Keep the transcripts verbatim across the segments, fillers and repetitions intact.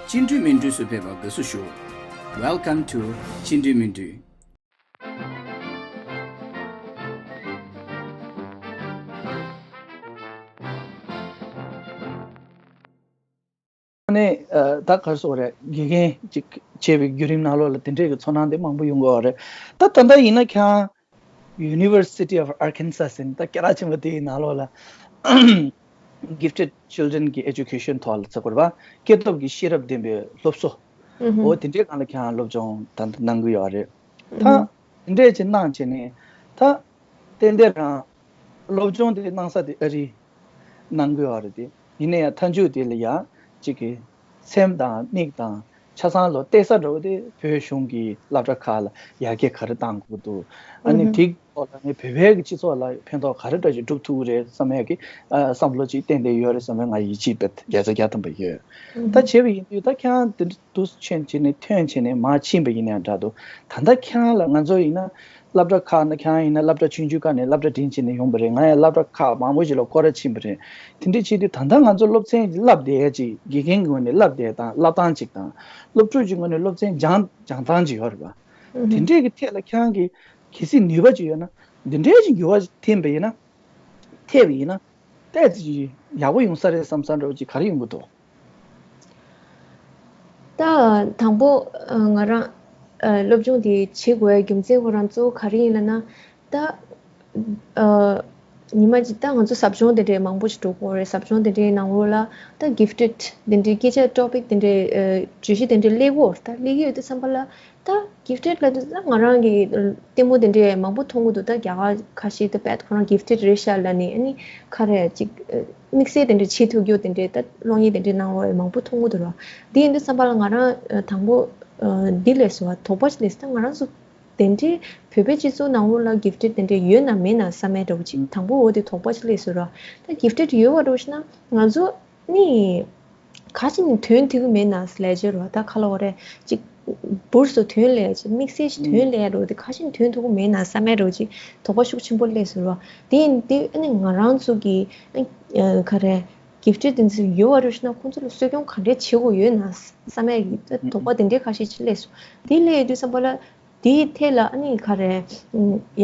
སྤྱི་འཐུས་མི་འདུས་སུ་ཕེབས་པ་དགའ་བསུ་ཞུ། Welcome to སྤྱི་འཐུས་མི་འདུས། ནས་ད་གར་སོགས་རེད། དགེ་རྒན་ཅིག་བྱས་པའི་བརྒྱུད་རིམ་ནང་ལོགས་ལ་དེ་འདྲས་ཀྱི་ཚོར་སྣང་དེ་མང་པོ་ཡོང་གི་ཡོད་རེད། ད་ད་ལྟ་ཡིན་ན་ཁྱང་University of Arkansas ཟེར་ད་སྐད་གྲགས་ཆེན་པོ་དེའི་ནང་ལོགས་ལ་Gifted Children གི་Education ཐོག་ལ་ཚ་གུར་བ་སྐྱེ་སྟོབས་ཀྱི་ཤེས་རབ་ལྡན་པའི་སློབ་གསོ་འོ་དེ་འདྲའི་སྒང་ལ་ཁྱང་སློབ་སྦྱོང་ད་གནང་གི་ཡོད་རེད། ད་དེ་འདྲས་ཅིག་གནང་བྱས་ནས་ད་ཏན་ཏན་རང་སློབ་སྦྱོང་དེ་གནང་ས་དེ་ཨ་རི་གནང་གི་ཡོད་རེད་དེ། ཡིན་ན་ཡང་མཐའ་མཇུག་དེ་ལ་ཡ་གཅིག་གི་སེམས་དང་མིག་དང་ཆ་ཚང་ལོ་གཏད་ས་འདྲ་བོ་དེ་བོད་གཞུང་གི་སློབ་གྲྭ་ཁག་ལ་ཡར་རྒྱས་ག་རེ་གཏང་དགོས་འདུག་ཨ་ནི་དེ་ཐོག་ལ་ནི་བོད་པའི་གི་སྤྱི་ཚོགས་ལ་ཕན་ཐོགས་ག་རེ་འདྲ་ཞིག་སྒྲུབ་ཐུབ་ཀྱི་རེད་བསམ་ཡག་གི་བསམ་བློ་ཅིག་ཏན་ཏན་ཡོད་རེད་བསམ་པའི་ང་ཡིད་ཆེས་དཔེ་བརྒྱ་ཆ་བརྒྱ་ཐམ་པ་ཡོད། ད་བྱས་པ་ཡིན་དུས་ད་ཁྱེད་རང་དེ་འདྲ་འདུག་ཕྱིན་བྱས་ནས་ཐོན་བྱས་ནས་མར་ཕྱིན་པ་ཡིན་ན་འདྲ་འདུག་ད་ལྟ་ཁྱེད་རང་ལ་ང་ཚོ་ཡིན་ན་སློབ་གྲྭ་ཁག་ན་ཁྱེད་རང་ཡིན་ན་སློབ་གྲྭ་ཆུང་ཆུང་ཁག་ནས་སློབ་གྲྭ་འབྲིང་བྱས་ནས་ཡོང་པ་རེད། ང་ཡང་སློབ་གྲྭ་ཁག་མང་པོ་ཞིག་ལ་སྐོར་ར་ཕྱིན་པ་རེད། དེ་འདྲ་བྱེད་དུས་ད་ལྟ་ང་ཚོ་སློབ་ཚན་བསླབ་བསྡད་ཡ་ཅིག་དགེ་རྒན་གྱི་ངོས་ནས་བསླབ་བསྡད་སྟངས་བསླབ་སྟངས་ཅིག་དང་སློབ་ཕྲུག་ཅིག་ངོས་ནས་སློབ་ཚན་སྦྱང་སྦྱང་སྟངས་ཅིག་ཡོད་རེད་པ། དེ་འདྲས་ཀྱི་ཐད་ལ་ཁྱེད་རང་གིས་གལ་སྲིད་ནུས་པ་ཅིག་ཡོད་ན་འདི་འདྲས་ཅིག་འགྱུར་བ་ཐེབས་པ་ཡིན་ན་ཐེབས་པ་ཡིན་ན་ཏོག་ཙམ་ཅིག་ཡག་པོ་ཡོང་ས་རེད་བསམ་བསམ་འདྲ་བོ་ཅིག་ག་རེ་ཡོང་གི་འདུག་ད་དང་པོ་ང་རང་སློབ་སྦྱོང་དེ་བྱེད་དགོས་ཡ་རྒྱུ་མཚན་ཁོ་རང་གཙོ་བོ་ག་རེ་ཡིན་ལབ་ན། ད་ཉི་མ་གཅིག་ད་ང་ཚོ་ཟབ་སྦྱོང་དེ་འདྲའི་མང་པོ་ཞིག་འགྲོ་གི་ཡོད་རེད། ཟབ་སྦྱོང་དེ་འདྲའི་ནང་ལོགས་ལ་ད་Gifted དེ་འདྲའི་སྐད་ཆ་Topic དེ་འདྲའི་བརྗོད་གཞི་དེ་འདྲའི་སླེབས་ཀྱི་ཡོད་རེད། ད་སླེབས་ཀྱི་ཡོད་དུས་ཙམ་པ་ལ་ད་Gifted ལབ་དུས་ད་ང་རང་གི་ལྟད་མོ་དེ་འདྲའི་མང་པོ་མཐོང་གི་འདུག་ད་རྒྱ་གར་ཁ་ཤས་ད་བད་ཁོ་རང་Gifted རེད་ཤག་ལབ་ནས་ཨ་ནི་ག་རེ་ཅིག་དམིགས་བསལ་དེ་འདྲ་བྱེད་ཐུབ་རྒྱུ་དེ་འདྲའི་ད་གློག་བརྙན་དེ་འདྲའི་ནང་ལོགས་མང་པོ་མཐོང་གི་འདུག་ར། དེ་ཡིན་དུས་ཙམ་པ་ལ་ང་རང་དང་པོ་འདི་ལས་སོ་བ་དོགས་པ་ཞིག་སླེབས་སོང་། ད་ང་རང་ཚོ་དེ་འདྲའི་བོད་པའི་སྤྱི་ཚོགས་ནང་ལོགས་ལ་Gifted དེ་འདྲའི་ཡོད་ན་མེད་ན་བསམ་ཡས་འདྲ་བོ་ཅིག་དང་པོ་འོ་དེ་དོགས་པ་ཞིག་སླེབས་སོང་ར། ད་Gifted ཡོད་པ་འདྲ་བོ་ཞིག་ན་ང་ཚོ་ནི་ག་ཞིག་ནི་དོན་ཐུབ་ཀྱི་མེད་ན་ལས་བྱེད་རོ། ད་ཁ་ལོ་རེ་ཅིག་འབུར་སོ་དོན་ལས་ཅིག་དམིགས་བསལ་ཞིག་དོན་ལས་རོ། དེ་ག་ཞིག་ནི་དོན་ཐུབ་ཀྱི་མེད་ན་བསམ་ཡས་འདྲ་བོ་ཅིག་དོགས་པ་ཤུགས་ཆེན་པོ་སླེབས་སོང་རོ། དེ་ཡིན་དུས་ཨ་ནི་ང་རང་ཚོ་གི་ཨ་ག་རེ་Gifted དེ་ཚོ་ཡོད་པ་འདྲ་བོ་ཞིག་ན་ཁོང་ཚོ་ལ་གསོ་སྐྱོང་ག་འདྲས་བྱེད་དགོས་ཡོད་ན་བསམ་ཡས་ཀྱི་དོགས་པ་དེ་འདྲའི་ཁ་ཤས་ཅིག་སླེབས་སོང་། དེ་སླེབས་ཡོད་དུས་ཙམ་པ་ལ་དེའི་ཐད་ལ་ཨ་ནི་ག་རེ་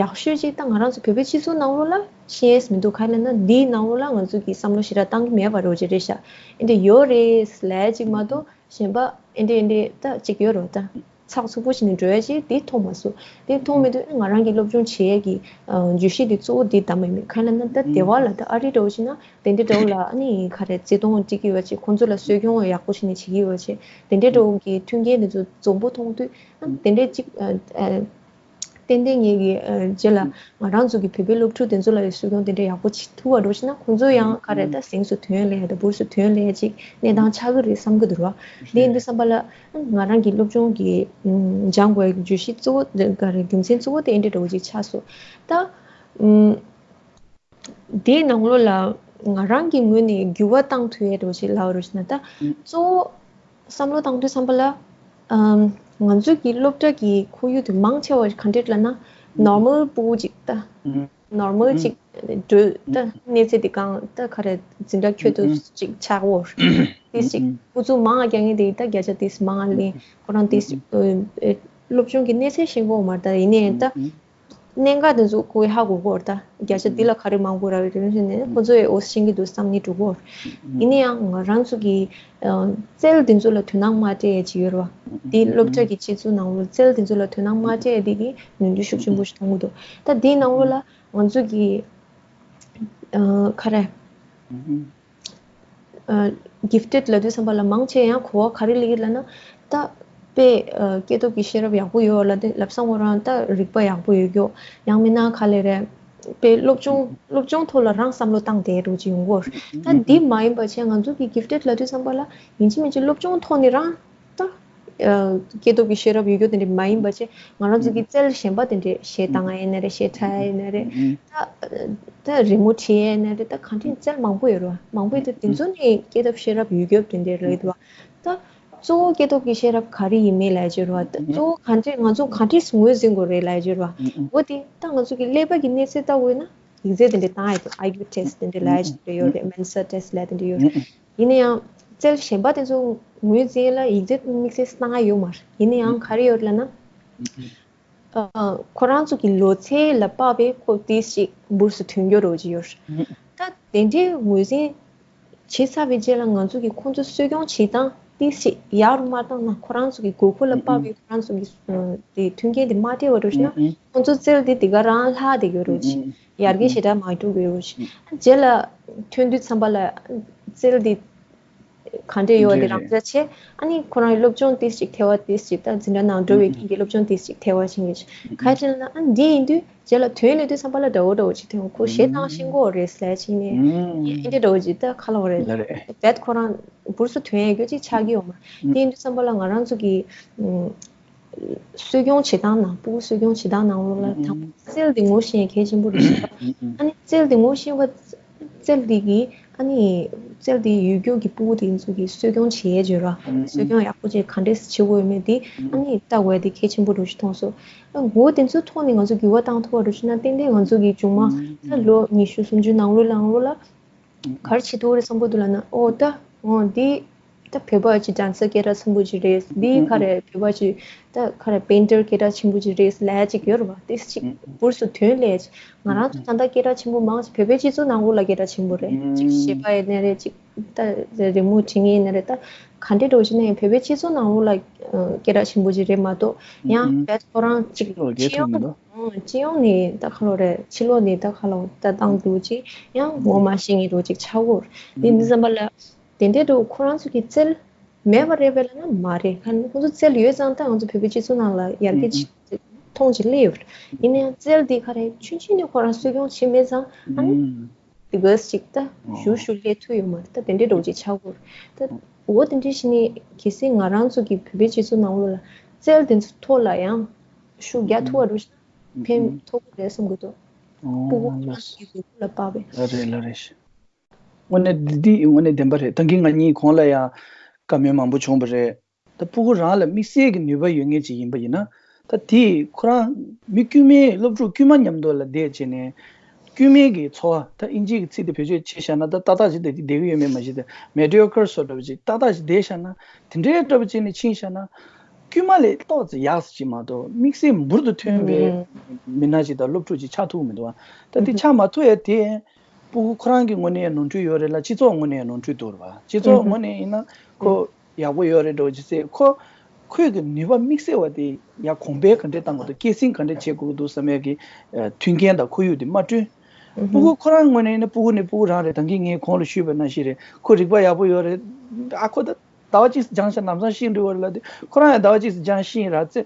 ཡག་ཤོས་ཅིག་ད་ང་རང་ཚོ་བོད་པའི་སྤྱི་ཚོགས་ནང་ལོགས་ལ་ཤེས་ཡས་མི་འདུག་ག་ལབ་ན་འདིའི་ནང་ལོགས་ལ་ང་ཚོ་གི་བསམ་བློ་ཞེ་དྲག་བཏང་གི་མེད་པ་རོ་ཅིག་རེད་ཤག་ཨེ་འདྲ་ཡོད་རེད་ལས་ཅིག་མ་གཏོགས་གཞན་པ་ཨེ་འདྲ་ཨེ་འདྲ་ད་ཅིག་ཡོད་རོ། ད་ཚགས་ཚུད་པོ་ཞིག་ནས་འགྲོ་ཡ་ཅིག་དེ་མཐོང་མ་སོང་། དེ་མཐོང་མེད་དུས་ང་རང་གི་སློབ་སྦྱོང་བྱེད་ཡས་ཀྱི་བརྗོད་གཞི་དེ་གཙོ་བོ་དེ་ད་མ་ཡིན་མེད་ག་ལབ་ན་ད་དེ་བ་ལ་ད་ཨ་རི་འདྲ་བོ་ཞིག་ན་དེ་འདྲ་འདྲ་བོ་ལ་ཨ་ནི་ག་རེ་བརྩེ་དུང་སྤྲད་ཀྱི་ཡོད་པ་ཅིག་ཁོང་ཚོ་ལ་གསོ་སྐྱོང་ཡག་པོ་ཞིག་ནས་བྱེད་ཀྱི་ཡོད་པ་ཅིག་དེ་འདྲའི་འགྲོ་གི་མཐུན་རྐྱེན་དེ་ཚོ་འཛོམས་པོ་མཐོང་དུས་ཨ་དེ་འདྲའི་གཅིག་ཨ་ཨ་ཏན་ཏན་ངེད་ཀྱི་ཨ་རྗེས་ལ་ང་རང་ཚོ་གི་བོད་པའི་སློབ་ཕྲུག་དེ་ཚོ་ལ་ཡང་གསོ་སྐྱོང་དེ་འདྲའི་ཡག་པོ་བྱེད་ཐུབ་པ་འགྲོ་ཕྱིན་ན་ཁོང་ཚོ་ཡང་ག་རེ་ད་གཟེངས་སུ་ཐོན་ལས་ད་འབུར་སུ་ཐོན་ལས་ཅིག་གནས་སྟངས་ཆགས་ཀྱི་རེད་བསམ་གྱི་འདུག་ར། དེ་ཡིན་དུས་བསམ་པ་ལ་ང་རང་གི་སློབ་སྦྱོང་གི་སྦྱང་དགོས་ཀྱི་བརྗོད་གཞི་གཙོ་བོ་ག་རེ་རྒྱུ་མཚན་གཙོ་བོ་དེ་འདྲ་འདྲ་བོ་ཅིག་ཆགས་སོང་། ད་ཨུམ། དེའི་ནང་ལོགས་ལ་ང་རང་གི་ངོས་ནས་འགྱུར་བ་བཏང་ཐུབ་ཡས་འདྲ་བོ་ཞིག་ལབ་རོགས་ཞུ་ན། ད་གཙོ་བོ་བསམ་བློ་བཏང་དུས་ཙམ་པ་ལ་ཨམ་ང་ཚོ་གི་སློབ་གྲྭ་གི་ཁོར་ཡུག་དེ་མང་ཆེ་བ་ག་འདྲས་ལབ་ན་ནོར་མལ་ཕྲུ་གུ་ཅིག་ད་ནོར་མལ་ཅིག་འགྲོ་ད་གནས་ཚད་དེ་གང་ད་ག་རེ་འཛིན་གྲྭ་ཁྱོད་དུ་ཅིག་ཆགས་འོར་དེ་ཅིག་ཁོ་ཚོ་མང་ང་རྒྱག་མཁན་དེ་ད་བརྒྱ་ཆ་དེ་མང་ང་ལེན་ཁོ་རང་དེ་སློབ་སྦྱོང་གི་གནས་ཚད་ཤེས་གོ་མ་ད་ཡིན་ནའི་ད། གནད་འགག་དེ་ཚོ་ཁོ་ཧ་གོ་གོ་ར་ད་བརྒྱ་ཆ་འདི་ལ་ག་རེ་མང་པོ་རག་རེད་ཟེར་ནས་ཁོ་ཚོ་ཡི་འོ་ཤེས་ཀྱི་འདུག་བསམ་ནས་འགྲོ་གོ། ཡིན་ན་ཡང་ང་རང་ཚོ་གི་རྩལ་དེ་ཚོ་ལ་དོ་སྣང་མ་སྤྲད་ཡས་ཅིག་ཡོད་རེད་བ། འདི་སློབ་གྲྭ་གི་སྤྱི་ཚོགས་ནང་ལོ་རྩལ་དེ་ཚོ་ལ་དོ་སྣང་མ་སྤྲད་ཡས་འདི་གི་ནུས་འདོད་ཤུགས་ཆེན་པོ་ཞིག་མཐོང་གི་འདུག་ད་འདིའི་ནང་ལོ་ལ་ང་ཚོ་གི་ག་རེ། Gifted ལབ་དུས་ཙམ་པ་ལ་མང་ཆེ་ཡང་གོ་བ་ག་རེ་སླེབས་ཀྱི་ལབ་ན། ད་དཔེ་སྐྱེ་སྟོབས་ཀྱི་ཤེས་རབ་ཡག་པོ་ཡོད་ལབ་དེ་ལབ་ས་ངོ་རང་ད་རིག་པ་ཡག་པོ་ཡོད་རྒྱུ། ཡང་མིན་ན་ག་ལེ་རེད། དཔེ་སློབ་སྦྱོང་སློབ་སྦྱོང་ཐོག་ལ་རང་བསམ་བློ་བཏང་བསྡད་འགྲོ་གི་ཡོང་གི་ཡོད། ད་འདི་མ་ཡིན་པ་བྱས་ང་ཚོ་གི་Gifted ལབ་དུས་ཙམ་པ་ལ་ཡིན་གཅིག་མིན་གཅིག་སློབ་སྦྱོང་ཐོག་ནས་རང་ད། སྐྱེ་སྟོབས་ཀྱི་ཤེས་རབ་ཡོད་རྒྱུ་དེ་འདྲ་མ་ཡིན་པ་བྱས་ང་རང་ཚོ་གི་རྩལ་གཞན་པ་དེ་འདྲ་གཞས་བཏང་ཡ་ཡིན་ན་རེད། གཞས་འཁྲབ་ཡ་ཡིན་ན་རེད། ད་ད་རི་མོ་བྲིས་ཡ་ཡིན་ན་རེད། ད་གང་དྲན་རྩལ་མང་པོ་ཡོད་རེད་བ། མང་པོ་ཡོད་དུས་དེ་ཚོ་ནས་སྐྱེ་སྟོབས་ཤེས་རབ་ཡོད་རྒྱུ་དེ་འདྲ་རེད་བ། ད་གཙོ་བོ་སྐྱེ་སྟོབས་ཀྱི་ཤེས་རབ་ག་རེ་ཡིན་མིན་ལབ་ཡ་ཅིག་ཡོད་རེད་བ། ད་གཙོ་བོ་གང་དྲན་ང་ཚོ་གང་དྲན་ངོས་འཛིན་དགོས་རེད་ལབ་ཡ་ཅིག་ཡོད་རེད་བ། འོ་དེ་ད་ང་ཚོ་གི་ཀླད་པ་གི་གནས་ཚད་ལྟ་དགོས་ན། ཡིག་ཚད་དེ་འདྲ་བཏང་ཡ་དེ་ཨའི་ཀིའུ་ཊེ་སི་དེ་འདྲ་ལབ་ཡ་ཅིག་རེ་ཡོད་རེད། མན་སར་ཊེ་སི་ལབ་དེ་འདྲ་ཡོད་རེད། ཡིན་ན་ཡང་ རྩལ་གཞན་པ་དེ་ཚོ་ངོས་འཛིན་ལ་ཡིག་ཚད་དམིགས་བསལ་གནང་ཡ་ཡོད་མ་རེད། ཡིན་ན་ཡང་ག་རེ་ཡོད་ལབ་ན། ཨ། ཁོ་རང་ཚོ་གི་ལོ་ཚད་ལ་དཔག་པའི་ཁོ་ཏིས་ཅིག་འབུར་སུ་ཐོན་རྒྱུ་རོ་ཅིག་ཡོད་རེད། ད་དེ་འདྲའི་ངོས་འཛིན་བྱེད་ཚར་བའི་རྗེས་ལ་ང་ཚོ་གི་ཁོང་ཚོ་གསོ་སྐྱོང་བྱེད་སྟངས་ཏིས་ཅིག་ཡག་རུ་མ་བཏང་ན། ཁོ་རང་ཚོ་གི་དགོས་མཁོ་ལ་དཔག་པའི་ཁོ་རང་ཚོ་གི་དེ་མཐུན་རྐྱེན་དེ་མ་སྤྲད་པ་འགྲོ་ཞིག་ན། ཁོང་ཚོ་རྩལ་དེ་དེ་ག་རང་ལྷག་བསྡད་ཡོད་རོ་ཅིག་ཡར་རྒྱས་ཞེ་དྲག་མ་འགྲོ་གི་ཡོད་རོ་ཅིག་རྗེས་ལ་ཐོན་དུས་ཙམ་པ་ལ་རྩལ་དེ་ག་འདྲས་ཡོད་དེ་རེད། རང་རེད། རྩལ་ཆེ། ཨ་ནི་ཁོ་རང་གི་སློབ་སྦྱོང་ཏིས་ཅིག་ཐལ་བ་ཏིས་ཅིག་ད་འཛིན་གྲྭ་ནང་འགྲོ་བའི་རྐྱེན་གྱིས་སློབ་སྦྱོང་ཏིས་ཅིག་ཐལ་བ་ཕྱིན་གྱི། ག་རེ་ལབ་ན། ཨ། འདི་ཡིན་དུས་རྗེས་ལ་ཐོན་ལེ་དུས་ཙམ་པ་ལ་འདྲ་བོ་འདྲ་བོ་ཅིག་ཐོན། ཁོ་གཞས་བཏང་ཤེས་ཀྱི་ཡོད་རེད་ཟེར་ཕྱིན་ནས། ཨ་འདྲས་འདྲ་བོ་ཅིག་ད་ག་ལབ་དགོས་རེད། ལ་རེད། བེད་ཁོ་རང་འབུར་སུ་ཐོན་ཡ་རྒྱུ་ཅིག་ཆགས་ཀྱི་ཡོད་མ་རེད། དེ་ཡིན་དུས་ཙམ་པ་ལ་ང་རང་ཚོ་གི་ཨ། གསོ་སྐྱོང་བྱེད་སྟངས་ནང་། སྤུ་གུ་གསོ་སྐྱོང་བྱེད་སྟངས་ནང་ལོགས་ལ་དང་པོ་རྩལ་འདི་ངོ་ཤེས་ཡ་གལ་ཆེན་པོ་རེད་ཤག་ཨ་ནི་རྩལ་འདི་ངོ་ཤེས་པ། རྩལ་འདི་གིས་ཨ་ནི་རྩལ་འདི་ཡོད་རྒྱུ་གི་སྤུ་གུ་དེ་ཚོ་གི་གསོ་སྐྱོང་བྱེད་ཡས་བརྗོད་ར། གསོ་སྐྱོང་ཡག་པོ་བྱས་ག་འདྲས་བྱེད་དགོས་ཡོད་མེད་དེ་ཨ་ནི་ལྟ་དགོས་ཡ་དེ་གལ་ཆེན་པོ་རེད་ཤག་མཐོང་སོང་། ཨ། འོ་དེ་ཚོའི་ཐོག་ནས་ང་ཚོ་འགྱུར་བ་བཏང་ཐུབ་པ་རེད་ཤག་ན། ཏན་ཏན་ང་ཚོ་གི་མཇུག་མ་ད་ལོ་ཉི་ཤུ་སུམ་ཅུ་ནང་ལོགས་ལ་ནང་ལོགས་ལ། ག་རེ་བྱེད་ཐུབ་རེད་བསམ་གྱི་འདུག་ལབ་ན། ཨོ་ད། ཨོ་འདི་ད་བོད་པ་ཅིག་ཌན་སར་སྐད་གྲགས་ཆེན་པོ་ཅིག་རེད། འདི་ག་རེ་བོད་པ་ཅིག་ད་ག་རེ་པེན་ཊར་སྐད་གྲགས་ཆེན་པོ་ཅིག་རེད་ལབ་ཅིག་ཡོད་རེད་པ། དེ་ཅིག་འབུར་སུ་ཐོན་ལས་ཅིག་ང་རང་ཚོ་ད་ལྟ་སྐད་གྲགས་ཆེན་པོ་མང་ཆེ་བོད་པའི་སྤྱི་ཚོགས་ནང་ལོགས་ལ་སྐད་གྲགས་ཆེན་པོ་རེད། ཅིག་གཞས་པ་ཡིན་ནའི་རེད། ཅིག་ད་རི་མོ་བྲིས་མཁན་ཡིན་ནའི་རེད། ད་ག་འདྲས་འདྲ་བོ་ཅིག་ན་ཡང་བོད་པའི་སྤྱི་ཚོགས་ནང་ལོགས་ལ་སྐད་གྲགས་ཆེན་པོ་ཅིག་རེད་མ་གཏོགས། ཡང་བོད་ཁོ་རང་ཅིག་སྤྱི་ཡོངས། ཨང་། སྤྱི་ཡོངས་ནས་ད་ག་ལབ་རེད། ཕྱི་ལོགས་ནས་ད་ག་ལབ་ད་བཏང་འདུག་ཅིག་ཡང་ངོ་མ་ཤེས་མཁན་འདྲ་བོ་ཅིག་ཆགས་ཀྱི་ཡོད་རེད། དེ་འདི་ཙམ་པ་ལ་དེ་འདྲའི་འདྲ་བོ་ཁོ་རང་ཚོ་གི་རྩལ་མེད་པ་རེད་པས་ལབ་ན་མ་རེད། ཁ་ནི་ཁོང་ཚོ་རྩལ་ཡོད་ཙང་ད་ང་ཚོ་བོད་པའི་སྤྱི་ཚོགས་ནང་ལ་ཡར་རྒྱས་ཅིག་མཐོང་ཅིག་སླེབས་ཡོད་རེད། ཡིན་ན་ཡང་རྩལ་འདི་ག་རེ་ཆུང་ཆུང་ནས་ཁོ་རང་གསོ་སྐྱོང་བྱེད་མེད་ཙང་ཨ་ནི་དེ་ག་ཅིག་ད་ཞུ་ཞུ་སླེབས་ཐུབ་ཡོད་མ་རེད། ད་དེ་འདྲའི་འདྲ་བོ་ཅིག་ཆགས་ཀྱི་ཡོད་རེད། ད་འོ་དེ་འདྲའི་ཞིག་ནས་གལ་སྲིད་ང་རང་ཚོ་གི་བོད་པའི་སྤྱི་ཚོགས་ནང་ལོགས་ལ་རྩལ་དེ་ཚོ་ཐོག་ལ་ཡང་ཤུགས་རྒྱག་ཐུབ་པ་འདྲ་བོ་ཞིག་ཕན་ཐོགས་ཀྱི་རེད་བསམ་གྱི་འདུག་ཨོ་སྤུ་གུ་ཁོ་རང་ཚོ་གི་དགོས་མཁོ་ལ་དཔག་པའི། ལགས་རེད། ལགས་རེད། དངོས་གནས་འདི་འདི་དངོས་གནས་བདེན་པ་རེད། ད་གིན་ང་གཉིས་གོང་ལ་ཡང་བཀའ་མོལ་མང་པོ་བྱུང་བ་རེད། ད་སྤུ་གུ་རང་ལ་དམིགས་བསལ་གྱི་ནུས་པ་ཡོད་མཁན་ཅིག་ཡིན་པ་ཡིན་ན། ད་དེས་ཁོ་རང་མི་དཀྱུས་མའི་སློབ་ཕྲུག་དཀྱུས་མ་མཉམ་དུ་ལ་བསྡད་བྱས་ནས། དཀྱུས་མའི་གི་འཚོ་བ། ད་ཨིན་ཇིའི་གི་ཚིག་དེ་བེད་སྤྱོད་བྱས་བཞག་ན། ད་ཏག་ཏག་ཅིག་དེ་བསྡད་ཀྱི་ཡོད་མེད་མ་ཤེས་ཏེ། མེ་ཌི་ཡོ་ཀར་བཟོ་འདྲ་བོ་ཅིག་ཏག་ཏག་ཅིག་བསྡད་བཞག་ན། དེ་འདྲའི་འདྲ་བོ་ཅིག་ནས་ཕྱིན་བཞག་ན། དཀྱུས་མ་ལས་ཏོག་ཙམ་ཡག་ཙམ་ཅིག་མ་གཏོགས་དམིགས་བསལ་འབུར་དུ་ཐོན་པའི་ཨུམ། མི་སྣ་ཅིག་དང་སློབ་ཕྲུག་ཅིག་ཆགས་ཐུབ་ཀྱི་མི་འདུག་བ། ད་དེ་ཨུམ། ཆགས་མ་ཐུབ་ཡ་དེ། སྤུ་གུ་ཁོ་རང་གི་ངོས་ནས་ནོར་འཁྲུལ་ཡོད་རེད་ལ། སྤྱི་ཚོགས་ངོས་ནས་ནོར་འཁྲུལ་འདུག་རེད་བ། སྤྱི་ཚོགས་ཨུམ། ངོས་ནས་ཡིན་ན་ཁོ་ཡག་པོ་ཡོད་རེད་འགྲོ་ཅི་ཟེར། ཁོ་ཁོའི་གི་ནུས་པ་དམིགས་བསལ་བ་དེ་ཡང་གོང་འཕེལ་ག་འདྲས་གཏང་དགོས་འདུག་སྐྱེད་སྲིང་ག་འདྲས་བྱེད་དགོས་ཀྱི་འདུག་བསམ་ཡས་ཀྱི་ཨ་མཐུན་རྐྱེན་དང་ཁོར་ཡུག་དེ་མ་བསྐྲུན། ཨུ་ཧུ། སྤུ་གུ་ཁོ་རང་ངོས་ནས་ཡིན་ན་སྤུ་གུ་ནི་སྤུ་གུ་རང་རེད། ད་གིན་ངས་གོང་ལ་ཞུས་པ་ནང་བཞིན་རེད། ཁོ་རིག་པ་ཡག་པོ་ཡོད་རེད། ཨ་ཁོ་ད་ཟླ་བ་གཅིག་སྦྱངས་ཤག་ལམ་སང་ཤེས་འགྲོ་བ་རེད་ལབ་དུས། ཁོ་རང་ཡང་ཟླ་བ་གཅིག་སྦྱངས་ཤེས་ར་རྩེ།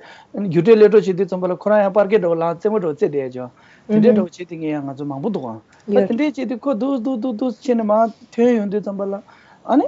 རྒྱུགས་སྤྲོད་སླེབས་འགྲོ་བྱེད་དུས་ཙམ་པ་ལ་ཁོ་རང་ཡང་པར་སྐད་འདྲ་བོ་ལངས། རྩེད་མོ་འདྲ་བོ་རྩེ་བསྡད་ཀྱང་། དེ་འདྲའི་འདྲ་བོ་བྱེད་དེ་ངས་ཡང་ང་ཚོ་མང་པོ་འདུག་ཨང་། ད་ཡོད། དེ་འདྲའི་བྱེད་དུས་ཁོ་འདུག་འདུག་འདུག་འདུག་བྱས་ནས་མར་ཐོན་ཡོང་དུས་ཙམ་པ་ལ། ཨ་ནི།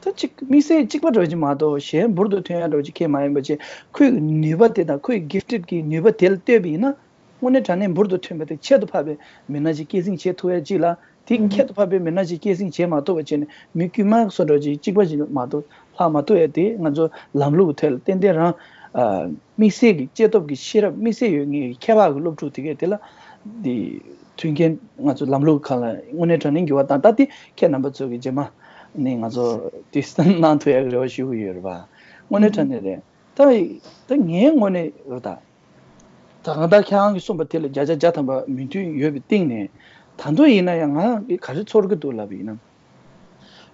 ད་ཅིག་དམིགས་བསལ་གཅིག་པ་འདྲ་བོ་ཅིག་མ་གཏོགས་གཞན་འབུར་དུ་ཐོན་ཡ་འདྲ་བོ་ཅིག་ཁྱེད་མ་ཡིན་པ་བྱས། ཁོའི་ནུས་པ་དེ་དང་ཁོའི་གིཕ་ཊེཌ་གི་ནུས་པ་དེ་ལ་ལྟོས་པ་ཡིན་ན། དངོས་གནས་དྲང་གནས་འབུར་དུ་ཐོན་པ་དེ་ཁྱད་དུ་འཕགས་པའི་མི་སྣ་ཅིག་སྐྱེད་སྲིང་བྱེད་ཐུབ་ཡ་ཅིག་ལ། དེ་ཨུ་ཧུ། ཁྱད་དུ་འཕགས་པའི་མི་སྣ་ཅིག་སྐྱེད་སྲིང་བྱེད་མ་ཐུབ་པ་བྱས་ནས་མི་དཀྱུས་མ་བཟོ་འདྲ་ཅིག་གཅིག་པ་ཅིག་མ་གཏོགས་ལྷག་མ་ཐུབ་ཡ་དེ། ང་ཚོ་ལམ་ལུགས་ཐད་ལ་ཏན་ཏན་རང་ཨ་དམིགས་བསལ་གྱི་སྐྱེས་སྟོབས་ཀྱི་ཤེས་རབ་དམིགས་བསལ་ཡོད་མཁན་གྱི་ཁྱད་འཕགས་ཀྱི་སློབ་ཕྲུག་དེ་གས་དེ་ལ་དེ་མཐུན་རྐྱེན་ང་ཚོ་ལམ་ལུགས་ཁག་ལ་དངོས་གནས་དྲང་གནས་འགྱུར་བ་བཏང་། ད་དེ་ཁྱེད་རྣམ་པ་ཚོ་གི་རྗེས་མ་ནས་ང་ཚོ་དེ་གནང་ཐུབ་ཡ་གི་རེ་བ་ཞུ་གི་ཡོད་རེད་པ། དངོས་གནས་དྲང་གནས་རེད། ད་ད་ངའི་ངོས་ནས་རེད་ད། ད་གང་ལྟར་ཁྱེད་རང་གིས་གསུངས་པ་དེ་ལ་བརྒྱ་ཆ་བརྒྱ་ཐམ་པ་མོས་མཐུན་ཡོད་པའི་སྟེང་ནས། ད་དུང་ཡིན་ན་ཡང་ང་རང་གིས་ག་རེ་ཚོར་གྱི་འདུག་ལབ་པ་ཡིན་ན།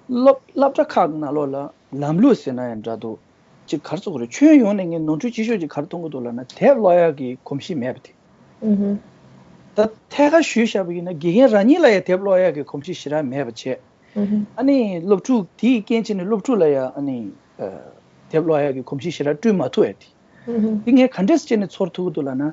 སློབ་སློབ་གྲྭ་ཁག་གི་ནང་ལོགས་ལ་ལམ་ལུགས་ཟེར་ན་ཡང་འདྲ་འདུག་ཅིག་ག་རེ་ཟེར་དགོས་རེད། ཁྱོན་ཡོངས་ནས་ངས་ནོར་འཁྲུལ་ཆེ་ཤོས་ཅིག་ག་རེ་མཐོང་གི་འདུག་ལབ་ན། དེབ་ཀློག་ཡག་གི་གོམས་གཤིས་མེད་པ་དེ། ཨུ་ཧུ། ད་ཐད་ཀར་ཞུས་བཞག་པ་ཡིན་ན། དགེ་རྒན་རང་ཉིད་ལ་ཡང་དེབ་ཀློག་ཡག་གི་གོམས་གཤིས་ཞེ་དྲག་མེད་པ་བྱས། ཨུ་ཧུ། ཨ་ནི་སློབ་ཕྲུག་དེའི་རྐྱེན་བྱས་ནས་སློབ་ཕྲུག་ལ་ཡང་ཨ་ནི་ཨ་དེབ་ཀློག་ཡག་གི་གོམས་གཤིས་ཞེ་དྲག་བསྐྲུན་མ་ཐུབ་ཡ་དེ། ཨུ་ཧུ། དེ་ངས་ག་འདྲས་བྱས་ནས་ཚོར་ཐུབ་ཀྱི་འདུག་ལབ་ན།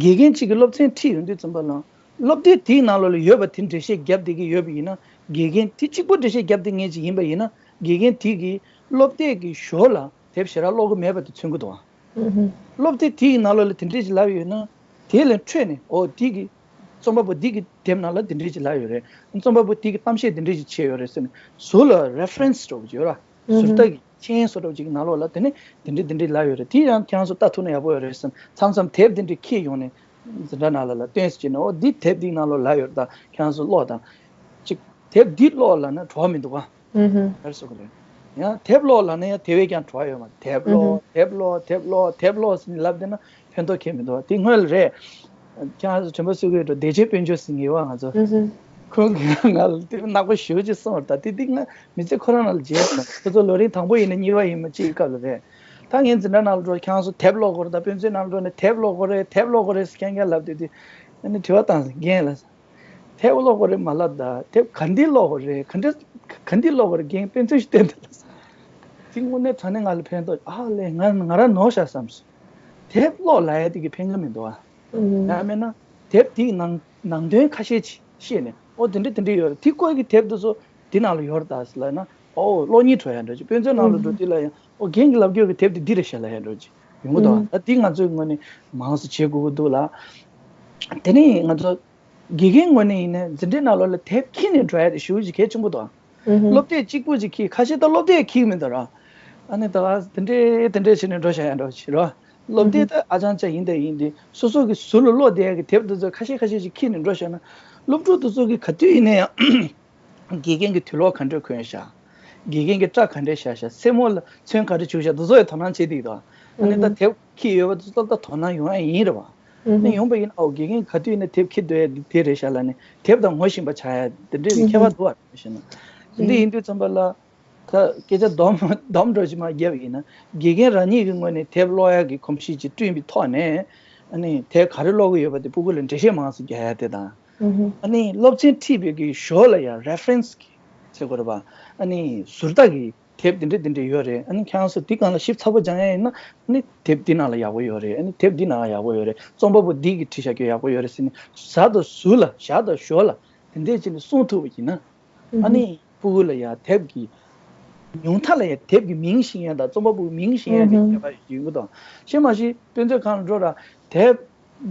དགེ་རྒན་གཅིག་གིས་སློབ་ཚན་ཁྲིད་ཡོང་དུས་ཙམ་པ་ལ། སློབ་དེབ་དེའི་ནང་ལོགས་ལ་ཡོད་པ་དེ་འགྲེལ་བཤད་བརྒྱབ་བསྡད་ཀྱི་ཡོད་པ་ཡིན་ན། དགེ་རྒན་དེ་གཅིག་པོ་འགྲེལ་བཤད་བརྒྱབ་བསྡད་མཁན་ཅིག་ཡིན་པ་ཡིན་ན། དགེ་རྒན་དེ་གིས་སློབ་དེབ་ཀྱི་ཞོར་ལ་དེབ་ཞེ་དྲག་ཀློག་གི་མེད་པ་དེ་མཚོན་གྱི་འདུག་ཨ། ཨུ་ཧུ། སློབ་དེབ་དེའི་ནང་ལོགས་ལ་དེ་འདྲས་ཅིག་ལབ་ཡོད་ན། དེ་ལས་འཕྲོས་ནས། འོ་འདི་གི་རྩོམ་པ་པོ་འདི་གི་དེབ་ནང་ལ་དེ་འདྲས་ཅིག་ལབ་ཡོད་རེད། རྩོམ་པ་པོ་འདི་གི་གཏམ་བཤད་དེ་འདྲས་ཅིག་བྱས་ཡོད་རེད་ཟེར་ནས་ཟུར་ལ་རེ་ཕ་རེན་སི་འདྲ་བོ་ཅིག་ཡོད་ར། ཨུ་ཧུ། ཟུར་ལྟ་གི་མཆན་བཟོ་འདྲ་བོ་ཅིག་གི་ནང་ལོགས་ལ་དེ་ནས་དེ་འདྲས་དེ་འདྲས་ལབ་ཡོད་རེད། དེ་ཡང་ཁྱེད་རང་ཚོ་ལྟ་ཐུབ་ན་ཡག་པོ་ཡོད་རེད་ཟེར་ནས། མཚམས་མཚམས་དེབ་དེ་འདྲས་འཁྱེར་ཡོང་ནས་འཛིན་གྲྭ་ནང་ལ་ལ་སྟོན་ཟེར་གྱི་ནས། འོ་འདི་དེབ་འདིའི་ནང་ལོགས་ལབ་ཡོད་རེད། ད་ཁྱེད་རང་ཚོ་ཀློག་དང་། ཅིག་དེབ་འདི་ཀློག་ལབ་ན་བྲོ་བ་མི་འདུག་ག་ཨུ་ཧུ། ག་རེ་ཟེར་དགོས་རེད། ཡང་དེབ་ཀློག་ལབ་ན་ཡང་དེ་བས་ཀྱང་བྲོ་བ་ཡོད་མ་རེད། དེབ་ཀློག་དེབ་ཀློག་དེབ་ཀློག་དེབ་ཀློག་ཟེར་ནས་ལབ་བསྡད་ན་ཕན་ཐོགས་ཁྱོན་མི་འདུག་བ། དེ་སྔོན་ལ་རེད། ཁྱེད་རང་ཚོ་དྲན་པ་གསོས་ཀྱི་ཡོད་འགྲོ། བདེ་ཆེན་དཔལ་འབྱོར་ཟེར་མཁན་ཡོད་བ་ང་ཚོ། ཁོང་གིས་ང་ལ་དེ་ནག་པོ་ཞེ་པོ་ཅིག་གསུངས་པ་རེད། ད་དེ་དེ་ང་མི་ཚེ་ཁོ་རང་ནང་ལ་བརྗེད་སོང་། ཁོ་ཚོ་ལོ་རིམ་དང་པོ་ཡིན་ན་གཉིས་པ་ཡིན་ན་ཅིག་སྐབས་ལ་རེད། ད་ངས་འཛིན་གྲྭ་ནང་ལ་འགྲོ། ཁྱེད་རང་ཚོ་དེབ་ཀློག་དགོས་རེད། ད་དཔེ་མཛོད་ནང་ལ་འགྲོ་ནས་དེབ་ཀློག་དགོས་རེད། དེབ་ཀློག་དགོས་རེད་ཟེར་ཁྱེད་རང་ལབ་དུས་དེ་ཨ་ནི་དྲི་བ་བཏང་སོང་རྒན་ལགས། དེབ་ཀློག་དགོས་རེད་མ་ལབ། ད་དེབ་ག་འདི་ཀློག་དགོས་རེད། ག་འདྲ་ག་འདི་ཀློག་དགོས་རེད། རྒན་དཔེ་མཚོན་ཞིག་བསྟན་དང་ལབ་སོང་། དེ་དངོས་གནས་དྲང་གནས་ང་ལ་ཕན་ཐོགས། ཨ་ལས་ང་ང་རང་ནོར་ཤག་བསམ་སོང་། དེབ་ཀློག་ལབ་ཡ་དེ་གི་ཕན་གི་མི་འདུག་ཨ། ཡང་མིན་ན་དེབ་དེའི་ནང་ནང་དོན་ཁ་ཤས་ཅིག་ཤེས་ནས། ཨོ་དེ་འདྲ་དེ་འདྲ་ཡོད་རེད། དེ་སྐོར་གྱི་དེབ་དེ་ཚོ་དེ་ནང་ལ་ཡོད་རེད་ད་ཟེར་ལབ་ན། ཨོ་ཀློག་སྙིང་བྲོ་ཡ་འདྲ་ཅིག་དཔེ་མཛོད་ནང་ལ་འགྲོ་དུས་ལ་ཡང་ཨོ་རྒན་གྱིས་ལབ་རྒྱུ་གི་དེབ་དེ་འདི་རེད་ཤག་ལབ་ཡ་འདྲ་ཅིག་ཡོང་གི་འདུག་ཨ། ད་དེ་ང་ཚོའི་ངོས་ནས་མང་ཙམ་བྱེད་དགོས་ཀྱི་འདུག་ལ། དེ་ནས་ང་ཚོ་དགེ་རྒན་ངོས་ནས་ཡིན་ན་འཛིན་གྲྭའི་ནང་ལོགས་ལ་དེབ་འཁྱེར་ནས་འགྲོ་ཡ་དེ་ཞེ་པོ་ཅིག་གལ་ཆེན་པོ་འདུག་ཨ། སློབ་དེབ་གཅིག་པུ་ཅིག་འཁྱེར། ཁ་ཤས་ད་སློབ་དེབ་འཁྱེར་གི་མི་འདུག་ར། ཨ་ནི་ད་ག་དེ་འདྲས་དེ་འདྲས་བྱས་ནས་འགྲོ་བཞག་ཡ་འདྲ་བོ་ཅིག་ར། སློབ་དེབ་ད་ཨ་ཅང་ཅང་ཡིན་དང་ཡིན་དེ་སོ་སོ་གི་ཟུར་ལ་ཀློག་བསྡད་ཡ་གི་དེབ་དེ་ཚོ་ཁ་ཤས་ཁ་ཤས་ཅིག་འཁྱེར་ནས་འགྲོ་བཞག་ན། སློབ་ཕྲུག་དེ་ཚོ་གི་ག་དུས་ཡིན་ན་ཡང་དགེ་རྒན་གྱི་དུག་ལོག་ག་འདྲས་གོན་བཞག་དགེ་རྒན་གྱི་སྐྲ་ག་འདྲས་བཞར་བཞག་སེན་མོ་ལ་ཚོན་ག་འདྲས་བྱུག་བཞག་དེ་ཚོ་ཡང་དོ་སྣང་བྱེད་བསྡད་ཀྱི་འདུག་ཨ་ནི་ད་དེབ་འཁྱེར་ཡོད་པ་དེ་ཚོ་ད་དོ་སྣང་ཡོང་ཡ་ཡིན་རེད་བ། ཨ་ནི་ཡོང་པ་ཡིན་ན་ཨོ་དགེ་རྒན་ག་དུས་ཡིན་ན་དེབ་འཁྱེར་སྡོད་ཡ་དེ་རེད་ཤག་ལབ་ནས་དེབ་དང་ངོ་ཤེས་པ་ཆགས་ཡ་དེ་འདྲས་ཀྱི་ཁྱད་པར་འདུག་བ། དེ་འདྲས་ཡིན་དུས་ཙམ་པ་ལ། ད་སྐད་ཆ་སྡོམ་སྡོམ་འདྲ་ཞིག་མར་བརྒྱབ་པ་ཡིན་ན། དགེ་རྒན་རང་ཉིད་ཀྱི་ངོས་ནས་དེབ་ཀློག་ཡག་གི་གོམས་གཤིས་ཅིག་བསྐྲུན་པའི་ཐོག་ནས། ཨ་ནི་དེབ་ག་རེ་ཀློག་གི་ཡོད་པ་དེ་སྤུ་གུ་ལ་འགྲེལ་བཤད་མང་ཙམ་རྒྱག་ཡ་དེ་དང་། ཨ་ནི་སློབ་ཚན་ཁྲིད་པའི་གི་ཞོར་ལ་ཡང་རེ་ཕ་རེན་སི་གི་ཟེར་དགོས་རེད་པ། ཨ་ནི་ཟུར་ལྟ་གི་དེབ་འདི་འདྲ་འདི་འདྲ་ཡོད་རེད། ཨ་ནི་ཁྱེད་རང་ཚོ་འདི་སྒང་ལ་ཞིབ་ཚགས་པོ་སྦྱང་ཡ་ཡིན་ན། ཨ་ནི་དེབ་འདི་ནང་ལ་ཡག་པོ་ཡོད་རེད། ཨ་ནི་དེབ་འདི་ནང་ཡག་པོ་ཡོད་རེད། རྩོམ་པ་པོ་འདི་གིས་བྲིས་བཞག་རྒྱུ་ཡག་པོ་ཡོད་རེད་ཟེར་ནས་ཟུར་དང་ཟུར་ལ་ཞར་དང་ཞོར་ལ་དེ་འདྲས་བྱས་ནས་གསུང་ཐུབ་པ་ཡིན་ན། ཨ་ནི་ཕྲུ་གུ་ལ་ཡང་དེབ་ཀྱི་ཉུང་མཐའ་ལ་ཡང་དེབ་ཀྱི་མིང་ཤེས་ཡ་དང་རྩོམ་པ་པོའི་མིང་ཤེས་ཡ་གི་ཁྱད་པར་ཡོད་གི་དང་། ཤེས་མ་ཤེས་དཔེ་མཛོད་ཁང་ལ་འགྲོ་ར། དེབ་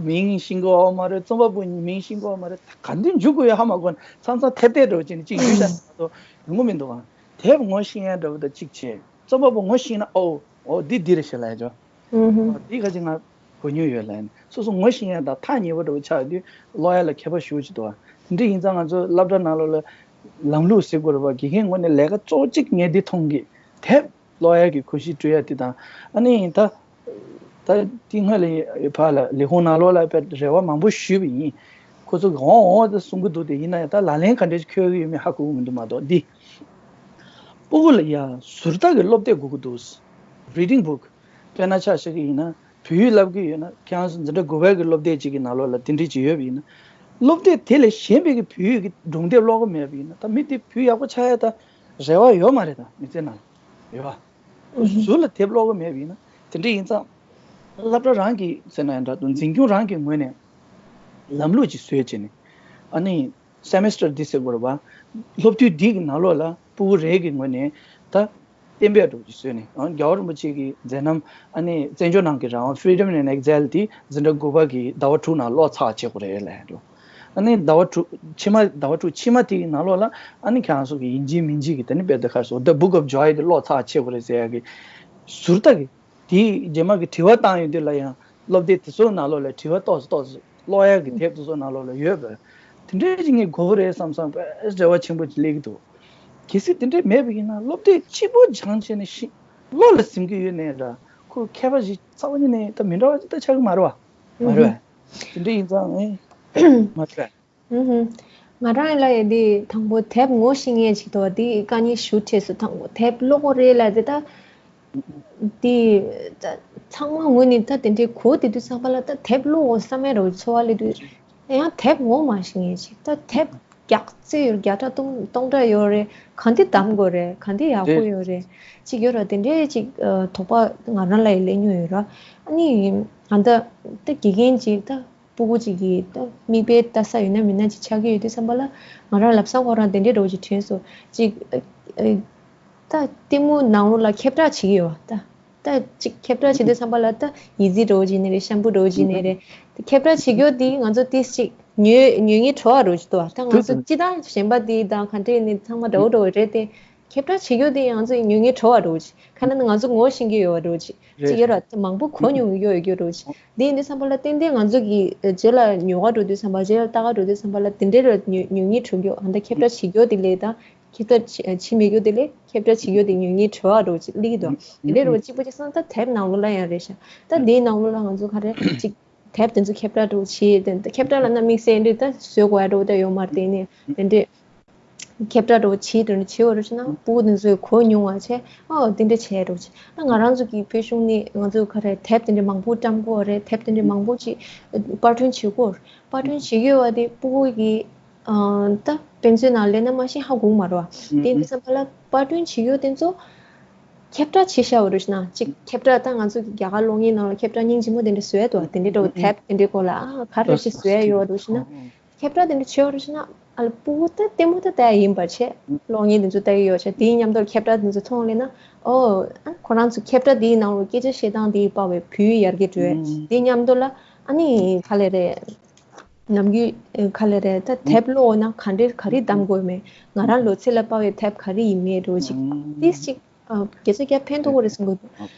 མིང་ཤེས་ཀྱི་ཡོད་མ་རེད། རྩོམ་པ་པོའི་མིང་ཤེས་ཀྱི་ཡོད་མ་རེད། ད་ག་འདི་འཇུག་དགོས་ཡ་ཧ་མ་གོ་ན་མཚམས་མཚམས་ཐེབས་ཐེབས་འདྲ་བོ་བྱས་ནས་གཅིག་འཇུག་བཞག་ན་ད་ཡོང་གི་མི་འདུག་ཨ། དེབ་ངོ་ཤེས་ཡ་འདྲ་བོ་དང་གཅིག་བྱས། རྩོམ་པ་པོ་ངོ་ཤེས་ན་ཨོ་ཨོ་འདི་འདི་རེད་ཞེས་ལབ་ཡ་ཅོ། འདི་ག་ཅིག་ང་གོ་མྱོང་ཡོད་ལབ་ནས། སོ་སོ་ངོ་ཤེས་ཡ་དང་ཐག་ཉེ་བོ་འདྲ་བོ་ཆགས་དུས་ཀློག་ཡ་ལ་ཁྱད་པར་ཞེ་པོ་ཅིག་འདུག་བ། དེ་འདྲ་ཡིན་ཙང་ང་ཚོ་སློབ་གྲྭ་ནང་ལོགས་ལ་ལམ་ལུགས་ཟེར་དགོས་རེད་པ། དགེ་རྒན་ངོས་ནས་ལས་ཀ་གཙོ་བོ་གཅིག་ངས་འདི་མཐོང་གི། དེབ་ཀློག་ཡ་གི་གོམས་གཤིས་སྤྲོད་ཡ་དེ་དང་། ཨ་ནི་ད་ད་དེ་སྔོན་ལ་ཕར་ལ་ལས་ཁུངས་ནང་ལོགས་ལ་དཔེ་རེ་བ་མང་པོ་ཞུས་པ་ཡིན། ཁོ་ཚོ་གིས་འོང་འོང་དེ་གསུང་གི་འདུག་དེ་ཡིན་ན་ཡང་ད་ལག་ལེན་ག་འདྲས་འཁྱོལ་གི་ཡོད་མེད་ཧ་གོ་གི་མི་འདུག་མ་གཏོགས་འདི། སྤུ་གུ་ལ་ཡ་ཟུར་ལྟ་གི་སློབ་དེབ་དགོས་ཀྱི་འདུག Reading book། དཔེར་ན་ཆ་བཞག་གི་ཡིན་ན་བོད་ཡིག་བསླབ་ཀྱི་ཡོད་ན། ཁྱེད་རང་ཚོ་འཛིན་གྲྭ་དགུ་པའི་གི་སློབ་དེབ་ཅིག་གི་ནང་ལོགས་ལ་དེ་འདྲ་ཅིག་ཡོད་པ་ཡིན་ན། སློབ་དེབ་དེ་ལས་གཞན་པའི་གི་བོད་ཡིག་གི་སྒྲུང་དེབ་ཀློག་གི་མེད་པ་ཡིན་ན། ད་མི་དེ་བོད་ཡག་པོ་ཆགས་ཡ་ད་རེ་བ་ཡོད་མ་རེད། ད་མི་ཚེ་ནང་ལ་ཡོད་པ། ཟུར་ལ་དེབ་ཀློག་གི་མེད་པ་ཡིན་ན། དེ་འདྲ་ཡིན་ཙང་། སློབ་གྲྭ་རང་གི་ཟེར་ན་ཡང་འདྲ་འདུག་འཛིན་སྐྱོང་རང་གི་ངོས་ནས་ལམ་ལུགས་ཅིག་བཟོས་བྱས་ནས། ཨ་ནི། སེ་མེ་སི་ཊར་འདི་ཟེར་དགོས་རེད་པ། སློབ་དུས་འདི་གི་ནང་ལོགས་ལ་སྤུ་གུ་རེ་གི་ངོས་ནས་ད་གཏན་འབེབས་འདྲ་བོ་ཅིག་བཟོས་ནས། ཨང་རྒྱལ་བ་རིན་པོ་ཆེ་གི་མཛད་རྣམ། ཨ་ནི་བཙན་བྱོལ་ནང་གི་རང་དབང་Freedom in Exile དེ་འཛིན་གྲྭ་དགུ་པ་གི་ཟླ་བ་དྲུག་ནང་ཀློག་ཚར་བྱེད་དགོས་རེད་ལབ་འདུག་ཨ་ནི་ཟླ་བ་དྲུག་ཕྱི་མ་ཟླ་བ་དྲུག་ཕྱི་མ་དེ་གི་ནང་ལོགས་ལ་ཨ་ནི་ཁྱེད་རང་ཚོ་གི་ཡིན་གཅིག་མིན་གཅིག་གི་དེ་ནི་དཔེ་དེ་ག་རེ་ཟེར། The Book of Joy དེ་ཀློག་ཚར་བྱེད་དགོས་རེད་ཟེར་ཡ་གི་ཟུར་ལྟ་གི། དེའི་རྗེས་མ་གི་དྲི་བ་བཏང་ཡོང་དུས་ལ་ཡང་སློབ་དེབ་དེ་ཚོའི་ནང་ལོགས་ལ་དྲི་བ་ཏོག་ཙམ་ཏོག་ཙམ་ཀློག་ཡག་གི་དེབ་དེ་ཚོའི་ནང་ལོགས་ལ་ཡོད་པས། དེ་འདྲའི་ཅིག་ངས་དགོས་ཀྱི་རེད་བསམ་བསམ་དཔེ་རེ་བ་ཆེན་པོ་ཅིག་སླེབས་ཀྱི་འདུག་གལ་སྲིད་དེ་འདྲ་མེད་པ་ཡིན་ན་སློབ་དེབ་གཅིག་པོ་སྦྱངས་བྱས་ནས་ཤི་བློ་ལ་ཟིན་གྱི་ཡོད་ནའི་འདྲ། ཁོ་མཁས་པ་ཞིག་རྩ་བ་ཉིད་ནས་ད་མི་འདྲ་བ་ཅིག་ད་ཆགས་ཀྱི་མ་རེད་བ། མ་རེད་བས། དེ་འདྲ་ཡིན་ཙང་ཨེ་མ་རེད་བས། ཧུམ་ཧུམ། ང་རང་ལ་ཡ་འདི་དང་པོ་དེབ་ངོ་ཤེས་མཁན་ཅིག་འདུག་དེ་དཀའ་ངལ་ཞེ་པོ་འཕྲད་སོང་། དང་པོ་དེབ་ཀློག་དགོས་རེད་ལབ་དེ་ད། དེ་ད་ཚང་མ་ངོས་ནས་ད་དེ་འདྲའི་གོ་བསྡད་དུས་ཙམ་པ་ལ་ད་དེབ་ཀློག་དགོས་བསམ་ཡ་འདྲ་བོ་ཚོར་བ་སླེབས་དུས། ཡང་དེབ་ངོ་མ་ཤེས་མཁན་ཅིག་ད་དེབ་རྒྱག་རྩིས་ཡོད་རེད། བརྒྱ་ཕྲག་སྟོང་སྟོང་ཕྲག་ཡོད་རེད། ག་འདི་བདམ་དགོས་རེད། ག་འདི་ཡག་པོ་ཡོད་རེད། ཅིག་ཡོད་ར། དེ་འདྲའི་ཅིག་དོགས་པ་ང་རང་ལ་ཡ་སླེབས་མྱོང་ཡོད་ར། ཨ་ནི་ང་ད་ད་དགེ་རྒན་ཅིག་ད། སྤུ་གུ་གཅིག་གིས་ད་མིག་དཔེ་ལྟ་ས་ཡོད་ན་མེད་ན་ཅིག་ཆགས་ཀྱི་ཡོད་དུས་ཙམ་པ་ལ། ང་རང་ལབ་ས་ཁོ་རང་དེ་འདྲའི་འདྲ་བོ་ཅིག་དྲན་སོང་། ཅིག་ཨ་ཨ་ད་ལྟད་མོ་ནང་ལོགས་ལ་ཁྱབ་བསྒྲགས་བྱེད་ཀྱི་ཡོད་པ། ད་ད་ཅིག་ཁྱབ་བསྒྲགས་བྱེད་དུས་ཙམ་པ་ལ་ད་ཡི་ཙི་འདྲ་བོ་ཅིག་ནས་རེད། ཤམ་བུ་འདྲ་བོ་ཅིག་ནས་རེད། ད་ཁྱབ་བསྒྲགས་བྱེད་རྒྱུ་དེ་ང་ཚོ་ཏིས་ཅིག་ཉོ་ཉོ་སྙིང་བྲོ་བ་འདྲ་བོ་ཅིག་འདུག་ད་ང་ཚོ་སྤྱིར་བཏང་གཞན་པ་དེ་དང་ག་འདྲས་ནས་ཚང་མ་འདྲ་བོ་འདྲ་བོ་རེད་དེ། ཁྱབ་བསྒྲགས་བྱེད་རྒྱུ་དེ་ང་ཚོ་ཉོ་སྙིང་བྲོ་བ་འདྲ་བོ་ཅིག་ཁ་ན་ང་ཚོ་ངོ་ཤེས་ཀྱི་ཡོད་པ་འདྲ་བོ་ཅིག་ཅིག་ཡོད་ར། དེ་མང་པོ་གོ་མྱོང་ཡོད་ཡོད་རྒྱུ་འདྲ་བོ་ཅིག་དེ་ཡིན་དུས་ཙམ་པ་ལ་ཏན་ཏན་ང་ཚོ་གི་རྗེས་ལ་ཉོ་ག་འགྲོ་དུས་ཙམ་པ། རྗེས་ལ་ལྟ་ག་འགྲོ་དུས་ཙམ་པ་ལ་དེ་འདྲའི་ར་ཉོ་ཉོ་སྙིང་བྲོ་རྒྱུ། ཨ་ད་ཁྱབ་བསྒྲགས་བྱེད་རྒྱུ་དེ་ལས་ད་ ཁྱབ་བསྒྲགས་བྱེད་མི་རྒྱུ་དེ་ལས་ཁྱབ་བསྒྲགས་བྱེད་རྒྱུ་དེ་ཉུང་ཉུང་བྲོ་བ་འདྲ་བོ་ཅིག་སླེབས་ཀྱི་འདུག་དེ་འདྲའི་འདྲ་བོ་གཅིག་པོ་གཅིག་སང་ད་དེབ་ནང་ལོགས་ལ་ཡང་རེད་ཤག་ད་དེའི་ནང་ལོགས་ལ་ང་ཚོ་ག་རེ་ཅིག་དེབ་དེ་ཚོ་ཁྱབ་བསྒྲགས་འདྲ་བོ་བྱེད་དེ་ཁྱབ་བསྒྲགས་ལབ་ན་དམིགས་བསལ་འདྲ་ད་བཟོ་དགོས་ཡ་འདྲ་བོ་ད་ཡོད་མ་རེད། དེ་ནས་དེ་འདྲའི་ཁྱབ་བསྒྲགས་འདྲ་བོ་བྱེད་དེ་འདྲ་བྱེད་པ་རེད་ཤག་ན་སྤུ་གུ་དེ་ཚོས་གོ་མྱོང་བ་བྱས། ཨོ་དེ་འདྲ་བྱས་འདྲ་བོ་བྱས། ད་ང་རང་ཚོ་གི་བོད་གཞུང་ནས་ང་ཚོ་ག་རེ་དེབ་དེ་འདྲ་མང་པོ་བཀྲམ་དགོས་རེད། དེབ་དེ་འདྲ་མང་པོ་ཅིག་པར་སྐྲུན་བྱེད་དགོས། པར་སྐྲུན་བྱེད་ཀྱི་ཡོད་པ་དེ་སྤུ་གུ་གི་ཨ་ད་དཔེ་མཛོད་ནང་སླེབས་ན་མ་གཞི་ཧ་གོ་གི་མ་རེད་བ། དེ་འདྲ་བསམ་པ་ལ་པར་སྐྲུན་བྱེད་ཀྱི་ཡོད་དེ་ཚོ་ཁྱབ་བསྒྲགས་བྱེད་བཞག་པ་རེད་ཤག་ན་ཅིག་ཁྱབ་བསྒྲགས་ད་ང་ཚོ་གི་རྒྱ་གར་གློག་བརྙན་ནང་ལ་ཁྱབ་བསྒྲགས་སྙིང་རྗེ་མོ་དེ་འདྲ་བཟོས་འདུག་དེ་འདྲ་འདྲ་བོ་དེབ་དེ་འདྲའི་སྐོར་ལ་ཨ་ག་རེ་ཞིག་བཟོས་ཡོད་འདུག་ཤག་ན། ཁྱབ་བསྒྲགས་དེ་འདྲ་བྱེད་པ་རེད་ཤག་ན་ཨ་ལ་སྤུ་གུ་ད་ལྟད་མོ་ད་ལྟ་ཡིན་པ་བྱས་གློག་བརྙན་དེ་ཚོ་ལྟ་གི་ཡོད་ཤག་དེའི་མཉམ་དུ་ཁྱབ་བསྒྲགས་དེ་ཚོ་མཐོང་སླེབས་ན་ཨོ་ཨ་ཁོ་རང་ཚོ་ཁྱབ་བསྒྲགས་དེའི་ནང་ལ་སྐད་ཆ་བཤད་སྟངས་དེ་ཡིས་དཔའ་བའི་བོད་ཡིག་ཡར་རྒྱས་འགྲོ་ཡས་དེའི་མཉམ་དུ་ལ་ཨ་ནི་ག་ལེ་རེད། ནམ་རྒྱུན་ཨེ་ག་ལེ་རེད། ད་དེབ་ཀློག་ན་ག་འདྲས་ག་རེ་གདམ་དགོས་མེད། ང་རང་ལོ་ཚད་ལ་དཔག་པའི་དེབ་ག་རེ་ཡིན་མེད་འདྲ་བོ་ཅིག་ཏིས་ཅིག་ཨ་གལ་ཆེ་རྒྱ་ཕན་ཐོགས་ཀྱི་རེད་བསམ་གི་འདུག་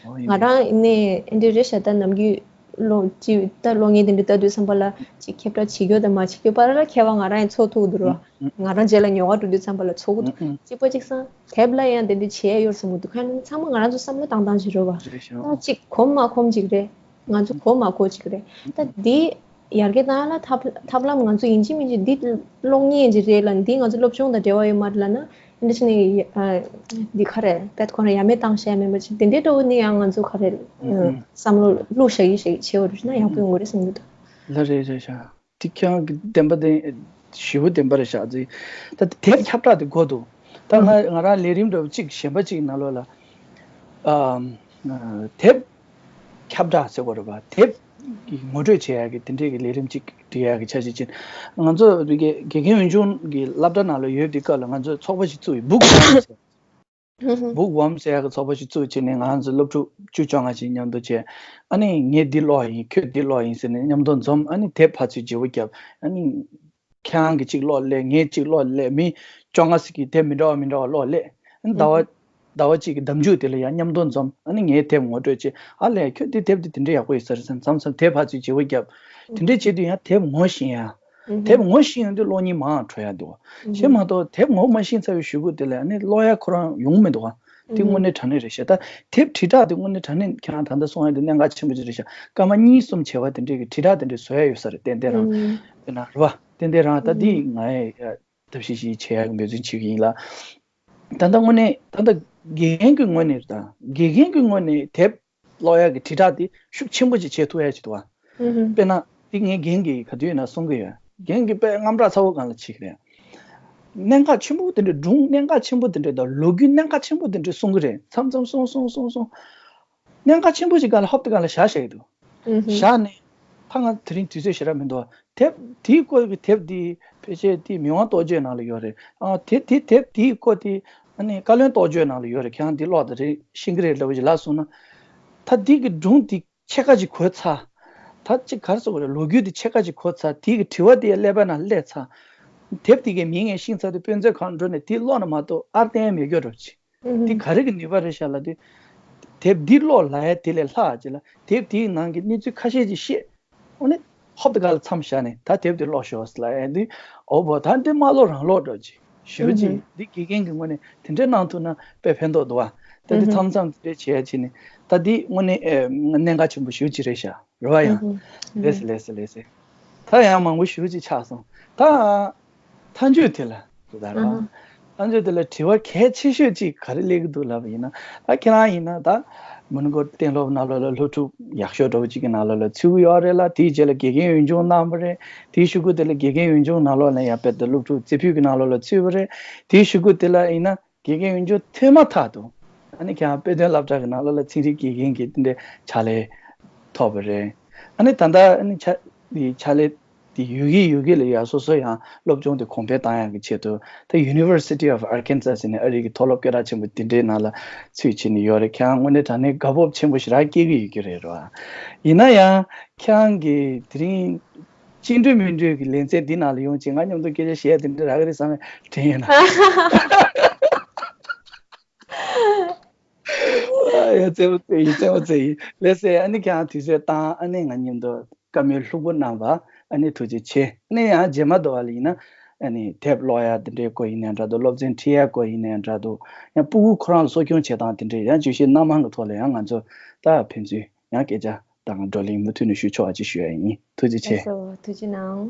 ང་རང་ནས་ཨེ་འདྲ་རེད་ཤག་ད་ནམ་རྒྱུན་ཀློག་ཅིག་ད་གློག་བརྙན་དེ་འདྲ་ལྟ་དུས་ཙམ་པ་ལ་ཅིག་ཁྱབ་བསྒྲགས་བྱེད་རྒྱུ་དང་མ་བྱེད་རྒྱུ་བར་ལ་ཁྱད་པར་ང་རང་ཡང་ཚོར་ཐུབ་ཀྱི་འདུག་ར། ང་རང་རྗེས་ལ་ཉོ་ག་འགྲོ་དུས་ཙམ་པ་ལ་ཚོར་གི་འདུག་གཅིག་པ་གཅིག་སང་དེབ་ལ་ཡང་དེ་འདྲ་བྱས་ཡོད་བསམ་གི་འདུག་ཁ་ཚང་མ་ང་རང་ཚོ་བསམ་བློ་བཏང་སྟངས་ཅིག་རེད་བ། ད་ཅིག་གོམས་མ་གོམས་ཅིག་རེད། ང་ཚོ་གོ་མ་གོ་ཅིག་རེད། ད་འདི་ཡར་རྒྱས་བཏང་ཡ་ལ་ཐབས་ཐབས་ལམ་ང་ཚོ་ཡིན་གཅིག་མིན་གཅིག་འདི་གློག་བརྙན་ཅིག་རེད་ལ་འདི་ང་ཚོ་སློབ་སྦྱོང་དང་འབྲེལ་བ་ཡོད་མ་རེད་ལབ་ན་འདི་ཕྱི་ནས་ཨ་འདི་ག་རེ་དཔེ་ཁོ་རང་ཡ་མེད་བཏང་བཤད་མེད་པ་ཅིག་དེ་འདྲའི་འདྲ་བོ་ནི་ཡང་ང་ཚོ་ག་རེ་བསམ་བློ་བླུག་བཞག་གི་བཞག་གི་བྱེད་པ་རེད་ན་ཡག་པོ་ཡོང་གི་རེད་བསམ་གི་འདུག་ལ་རེད་རེད་ཤག་དེ་ཁྱེད་རང་གི་བདེན་པ་བདེན་ཞེ་པོ་བདེན་པ་རེད་ཤག་ད་དེབ་ཁྱབ་བསྒྲགས་དེ་དགོས་འདུག་ད་ང་ང་རང་ལས་རིམ་འདྲ་བོ་གཅིག་གཞན་པ་གཅིག་ནང་ལོགས་ལ་ཨ་དེབ་ཁྱབ་བསྒྲགས་ཟེར་བ་རེད་པ། དེབ་ཀྱི་ངོ་སྤྲོད་བྱེད་ཡག་གི་དེ་འདྲས་ཀྱི་ལས་རིམ་གཅིག་སྒྲིག་ཡག་གི་འཆར་གཞི་ཅིག་ང་ཚོ་དེ་གའི་དགེ་རྒན་འོས་སྦྱོང་གི་སློབ་གྲྭ་ནང་ལ་ཡོད་དུས་སྐབས་ལ་ང་ཚོས་ཚོགས་པ་ཞིག་བཙུགས་ཡོད། Bookworm ཟེར། Bookworm ཟེར་ཡག་གི་ཚོགས་པ་ཞིག་བཙུགས་བྱས་ནས་ང་ཚོ་སློབ་ཕྲུག་བཅུ་བཅོ་ལྔ་ཞིག་མཉམ་དུ་བྱས། ཨ་ནི་ངས་འདི་ཀློག་ཡིན་ཁྱོད་འདི་ཀློག་ཡིན་ཟེར་ནས་མཉམ་དུ་འཛོམས། ཨ་ནི་དེབ་ཕར་ཚུར་བརྗེ་པོ་བརྒྱབ། ཨ་ནི་ཁྱེད་རང་གིས་གཅིག་ཀློག་སླེབས། ངས་གཅིག་ཀློག་སླེབས། མི་བཅོ་ལྔ་ཟིག་གིས་དེབ་མི་འདྲ་བ་མི་འདྲ་བ་ཀློག་སླེབས། ཨ་ནི་ཟླ་བ་ཟླ་བ་གཅིག་གི་ཟླ་མཇུག་དེ་ལ་ཡང་མཉམ་དུ་འཛོམས། ཨ་ནི་ངས་དེབ་ངོ་སྤྲོད་བྱས། ཨ་ལས་ཁྱོད་འདི་དེབ་འདི་དེ་འདྲ་ཡག་པོ་ཡོད་ས་རེད་བསམ་བསམ་བསམ་དེབ་ཕར་ཚུར་བརྗེ་པོ་བརྒྱབ། དེ་འདྲ་བྱེད་དུས་ཡང་དེབ་ངོ་ཤེས་ཡ། དེབ་ངོ་ཤེས་ཡོང་དུས་གློག་བརྙན་མང་འཕྲོ་ཡ་འདུག་བ། ཤེས་མ་གཏོགས་དེབ་ངོ་མ་ཤེས་ཚར་བའི་གཞུག་གུ་དེ་ལ་ཨ་ནི་ཀློག་ཡ་ཁོ་རང་ཡོང་མི་འདུག་བ། དེ་དངོས་གནས་དྲང་གནས་རེད་ཤག་ད་དེབ་དྲིལ་བསྒྲགས་དེ་དངོས་གནས་དྲང་གནས་ཁྱེད་རང་ད་ལྟ་གསུངས་ཡ་དེ་གནད་འགག་ཆེན་པོ་ཅིག་རེད་ཤག་སྐར་མ་གཉིས་གསུམ་བྱས་པ་དེ་འདྲས་ཀྱི་དྲིལ་བསྒྲགས་དེ་འདྲས་བཟོ་ཡ་ཡོད་ས་རེད་ཏན་ཏན་རང་། དེ་ན་རེད་བ། ཏན་ཏན་རང་ད་འདི་ང་ཡི་ཐབས་ཤེས་ཤིག་བྱེད་ཡ་གི་འབད་བརྩོན་བྱེད་ཀྱི་ཡིན་ལ། ད་ལྟ་དངོས་གནས་ད་ལྟ་དགེ་རྒན་གྱི་ངོས་ནས་དང་དགེ་རྒན་གྱི་ངོས་ནས་དེབ་ཀློག་ཡག་གི་དྲིལ་བསྒྲགས་དེ་ཤུགས་ཆེན་པོ་ཅིག་བྱེད་ཐུབ་ཡ་ཅིག་འདུག་བ། དཔེར་ན་དེ་ངའི་རྒན་གྱིས་ག་དུས་ཡིན་ན་གསུང་གི་ཡོད། རྒན་གྱིས་དཔེ་དངངས་སྐྲག་ཚ་བོ་སྒང་ལ་བྱེད་ཀྱི་རེད། གནད་འགག་ཆེན་པོ་དེ་འདྲ་སྒྲུང་གནད་འགག་ཆེན་པོ་དེ་འདྲ་དང་ལོ་རྒྱུས་གནད་འགག་ཆེན་པོ་དེ་འདྲ་གསུང་གི་རེད། མཚམས་མཚམས་གསུང་གསུང་གསུང་གསུང་། གནད་འགག་ཆེན་པོ་ཞིག་སྒང་ལ་ཧོབ་ཏེ་སྒང་ལ་བཞག་བཞག་གི་འདུག་བཞག་ནས་ད་ང་དེ་རིང་དུས་ཚོད་ཞེ་དྲག་མི་འདུག་དེབ་དེའི་སྐོར་གྱི་དེབ་འདི་ཕལ་ཆེར་དེ་མི་དབང་རྟོགས་བརྗོད་ནང་ལ་ཡོད་རེད། ཨ་དེ་དེ་དེབ་དེའི་སྐོར་དེ་ཨ་ནི་བཀའ་བློན་རྟོགས་བརྗོད་ནང་ལ་ཡོད་རེད། ཁྱེད་རང་འདི་ཀློག་དང་རེད་ཤེས་ཀྱི་རེད་ལབ་ཅིག་ལབ་སོང་ན། ད་འདི་གི་སྒྲུང་འདི་ཕྱེད་ཀ་ཅིག་གོ་ཚར། ད་ཅིག་ག་རེ་ཟེར་དགོས་རེད། ལོ་རྒྱུས་འདི་ཕྱེད་ཀ་ཅིག་གོ་ཚར། དེ་གི་དྲི་བ་དེ་ཀླད་པ་ནང་སླེབས་ཚར། དེབ་དེ་གའི་མིང་ངས་ཤེས་ཚར་དུས་དཔེ་མཛོད་ཁང་འགྲོ་ནས་དེ་ཀློག་ན་མ་གཏོགས་ཨར་ཏན་མེད་རྒྱུ་འདྲ་པོ་ཅིག་དེ་ག་རེ་གི་ནུས་པ་རེད་ཤག་ལབ་དུས། དེབ་འདི་ཀློག་ལབ་ཡ་དེ་ལས་ལྷག་ཅིག་ལ་དེབ་དེའི་ནང་གི་གནས་ཚུལ་ཁ་ཤས་ཅིག་ཤེས། འོ་ནི་ཧོབ་ཏེ་སྒང་ལ་མཚམས་བཞག་ནས་ད་དེབ་དེ་ཀློག་ཤོག་ལབ་ཡ་དེ། འོ་བོ་ད་འདི་མ་ཀློག་རང་ཀློག་འདྲ་ཅིག་ཞུ་ཅིག་འདི་དགེ་རྒན་གྱི་ངོས་ནས་དེ་འདྲའི་གནང་ཐུབ་ན་དཔེ་ཕན་ཐོགས་འདུག་བ། ད་འདི་མཚམས་མཚམས་དེ་འདྲའི་བྱེད་ཡ་བྱས་ནས་ད་འདི་དངོས་གནས་ཨེ་གནད་འགག་ཆེན་པོ་ཞེ་པོ་ཅིག་རེད་ཤག་རེད་བ་ཡང་། ལགས་སེ་ལགས་སེ་ལགས་སེ། ད་ཡང་མང་པོ་ཞེ་པོ་ཅིག་ཆགས་སོང་ད། མཐའ་མཇུག་དེ་ལ་དེ་ལྟར་རོ། མཐའ་མཇུག་དེ་ལ་དྲི་བ་གལ་ཆེ་ཤོས་ཅིག་ག་རེ་སླེབས་ཀྱི་འདུག་ལབ་པ་ཡིན་ན། ད་ཁྱེད་རང་ཡིན་ན་ད་མོན་གྷོ་གཏན་སློབ་ནང་ལོགས་ལ་སློབ་ཕྲུག་ཡག་ཤོས་འདྲ་པོ་ཅིག་གི་ནང་ལོགས་ལ་ཚུད་ཀྱི་ཡོད་རེད་ལ། དེའི་རྗེས་ལ་དགེ་རྒན་འོས་སྦྱོང་གནང་བ་རེད། དེའི་གཞུག་གུ་དེ་ལ་དགེ་རྒན་འོས་སྦྱོང་ནང་ལོགས་ལ་ཡང་དཔེ་ད་སློབ་ཕྲུག་རྩེ་ཕུད་ཀྱི་ནང་ལོགས་ལ་ཚུད་པ་རེད། དེའི་གཞུག་གུ་དེ་ལ་ཡིན་ན་དགེ་རྒན་འོས་སྦྱོང་ཐོན་མ་ཐག་ཏུ་ཨ་ནི་ཁྱེད་རང་དཔེ་སྟོན་སློབ་གྲྭ་གི་ནང་ལོགས་ལ་ཚན་རིག་དགེ་རྒན་གྱི་དེ་འདྲའི་ཕྱག་ལས་ཐོབ་པ་རེད། ཨ་ནི་ད་ལྟ་ཨ་ནི་ཕྱག་ཕྱག་ལས། དེ་ཡོད་ཀྱི་ཡོད་ཀྱི་ལ་ཡ་སོ་སོ་ཡང་སློབ་སྦྱོང་དེ་གོང་འཕེལ་བཏང་ཡག་གི་ཆེད་དུ་ད་University of Arkansas ཟེར་ནས་ཨ་རི་གི་མཐོ་སློབ་སྐད་གྲགས་ཆེན་པོ་དེ་འདྲའི་ནང་ལ་ཚུད་བྱས་ནས་ཡོད་རེད། ཁྱེད་རང་དངོས་གནས་དྲང་གནས་དགའ་སྤོབས་ཆེན་པོ་ཞེ་དྲག་སྐྱེ་གི་ཡོད་ཀྱི་རེད་རོ། ཡིན་ན་ཡང་ཁྱེད་རང་གིས་དེ་རིང་ཅི་འདྲ་མི་འདྲ་གི་ལེ་ཚན་འདི་ནང་ལ་ཡོང་བྱས་ང་མཉམ་དུ་སྐད་ཆ་བཤད་ཡ་དེ་འདྲ་རག་གི་རེད་བསམ་པའི་དྲན་ཡོད་ན། ཡ་རྩེད་མོ་རྩེ་ཡིན་རྩེད་མོ་རྩེ་ཡིན་ལགས་སེ། ཨ་ནི་ཁྱེད་རང་དུས་ཚོད་བཏང་ཨ་ནི་ང་མཉམ་དུ། བཀའ་མོལ་ལྷུག་པོ་གནང་བ་ཨ་ནི་ཐུགས་རྗེ་ཆེ། ཨ་ནི་ཡང་རྗེས་མ་དུ་བ་ལ་ཡིན་ན་ ཨ་ནི་དེབ་ཀློག་ཡ་དེ་འདྲའི་སྐོར་ཡིན་ནའི་འདྲ་འདུག་སློབ་ཚན་ཁྲིད་ཡ་སྐོར་ཡིན་ནའི་འདྲ་འདུག་ཡང་ཕྲུ་གུ་ཁོ་རང་ལ་གསོ་སྐྱོང་བྱེད་སྟངས་དེ་འདྲའི་ཡང་བརྗོད་གཞི་སྣ་མང་གི་ཐོག་ལ་ཡང་ང་ཚོ་ད་ཕན་ཚུན་ཡང་སྐད་ཆ་དང་བགྲོ་གླེང་མུ་མཐུད་ནས་ཞུ་ཆོག་པ་ཅིག་ཞུ་ཡ་ཡིན། ཐུགས་རྗེ་ཆེ། ལགས་སོ། ཐུགས་རྗེ་གནང་།